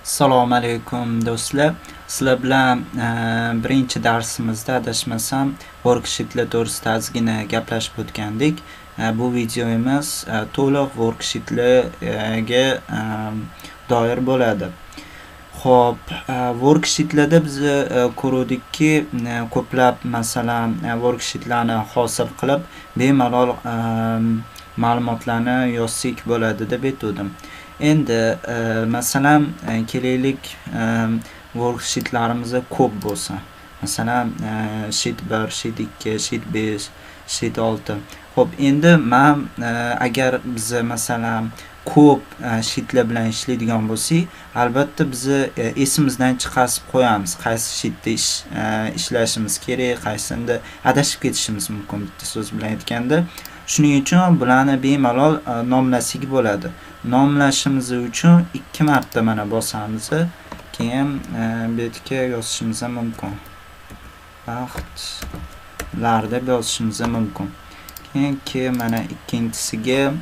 Assalomu alaykum do'stlar. Sizlar bilan birinchi darsimizda adashmasam worksheetlar to'g'risida ozgina gaplashib o'tgandik. Bu videomiz to'liq worksheetlarga doir bo'ladi. Xo'p, worksheetlarda biz ko'rdikki, ko'plab masalan worksheetlarni hosil qilib bemalol ma'lumotlarni yozsak bo'ladi deb aytgandim. Endi masalan kelaylik worksheetlarimiz ko'p bo'lsa. Masalan sheet 1, sheet 2, sheet 5, sheet 6. Xo'p, endi men agar biz masalan ko'p sheetlar bilan ishlaydigan bo'lsak, albatta biz esimizdan chiqarib qo'yamiz, qaysi sheetda ishlashimiz kerak, qaysisida adashib ketishimiz mumkin bitta so'z bilan aytganda. Shuning uchun bularni bemalol nomlasak bo'ladi. Nomlashimiz uchun 2 marta mana bosamiz, keyin bu yerga yozishimiz mumkin. Vaqtlar deb yozishimiz mumkin. Keyin mana ikkinchisiga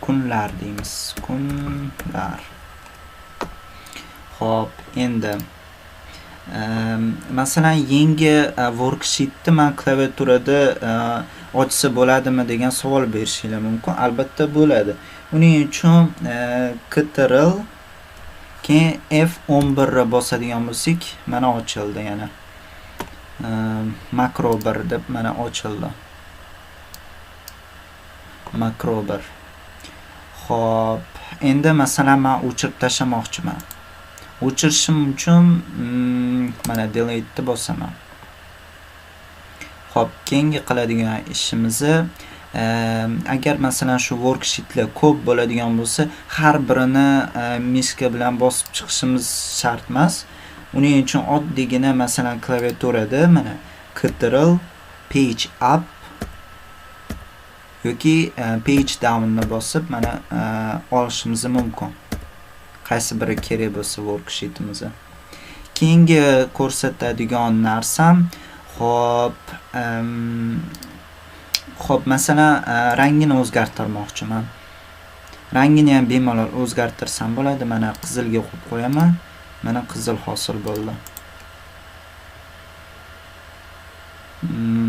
kunlar deymiz. Kunlar. Xo'p, endi masalan yangi worksheetni men klaviaturada ochsa bo'ladimi degan savol berishingiz mumkin. Albatta bo'ladi. Uning uchun Ctrl keyin F11 ni bosadigan bo'lsak, mana ochildi yana. Makro 1 deb mana ochildi. Makro 1. Xo'p, endi masalan men o'chirib tashlamoqchiman. O'chirishim uchun mana delete ni bosaman. Xo'p, keyingi qiladigan ishimiz agar masalan shu worksheetlar ko'p bo'ladigan bo'lsa, har birini mishka bilan bosib chiqishimiz shart emas. Uning uchun oddiygina masalan klaviaturada mana Ctrl page up yoki page down ni bosib mana olishimiz mumkin. Qaysi biri kerak bo'lsa worksheetimizga. Keyingi ko'rsatadigan narsam, xo'p, xo'p, masalan rangini o'zgartirmoqchiman. Rangini ham bemalol o'zgartirsam bo'ladi. Mana qizilga qo'yib qo'yaman. Mana qizil hosil bo'ldi.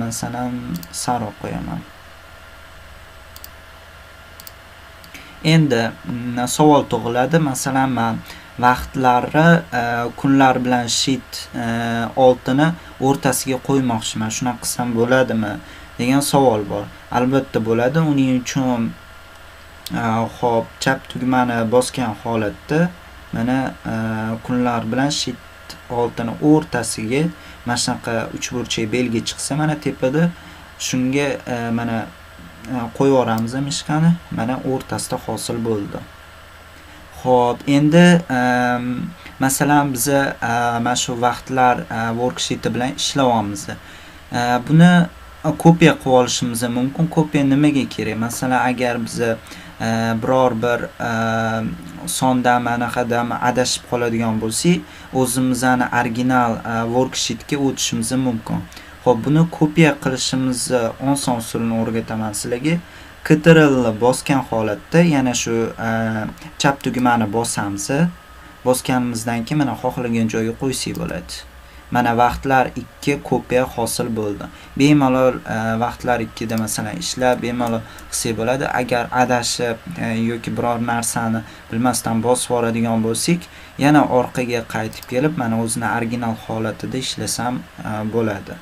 Masalan sariq qo'yaman. Endi savol tug'iladi. Masalan, men vaqtlarni kunlar bilan sheet 6 ni o'rtasiga qo'ymoqchiman. Shunaqa qilsam bo'ladimi degan savol bor. Albatta bo'ladi. Uning uchun xo'p, chap tugmani bosgan holatda mana kunlar bilan sheet 6 ni o'rtasiga mana shunaqa uchburchak belgi chiqsa mana tepada, shunga mana qo'yib yuboramiz mishkani, mana o'rtasida hosil bo'ldi. Xo'p, endi masalan biz mana shu vaqtlar worksheeti bilan ishlayapmiz. Buni kopiya qilib olishimiz mumkin. Kopiya nimaga kerak? Masalan, agar biz biror bir sondan manaqadan adashib qoladigan bo'lsak, o'zimizni original worksheetga o'tishimiz mumkin. Xo'p, buni kopiya qilishimizni oson usulini o'rgataman sizlarga. Ctrl ni bosgan holatda yana shu chap tugmani bosamiz. Bosganimizdan keyin mana xohlagan joyga qo'ysak bo'ladi. Mana vaqtlar 2 kopiya hosil bo'ldi. Bemalol vaqtlar 2 da masalan ishlab bemalol qilsak bo'ladi. Agar adashib yoki biror narsani bilmasdan bosib yuboradigan bo'lsak, yana orqaga qaytib kelib mana o'zini original holatida ishlasam bo'ladi.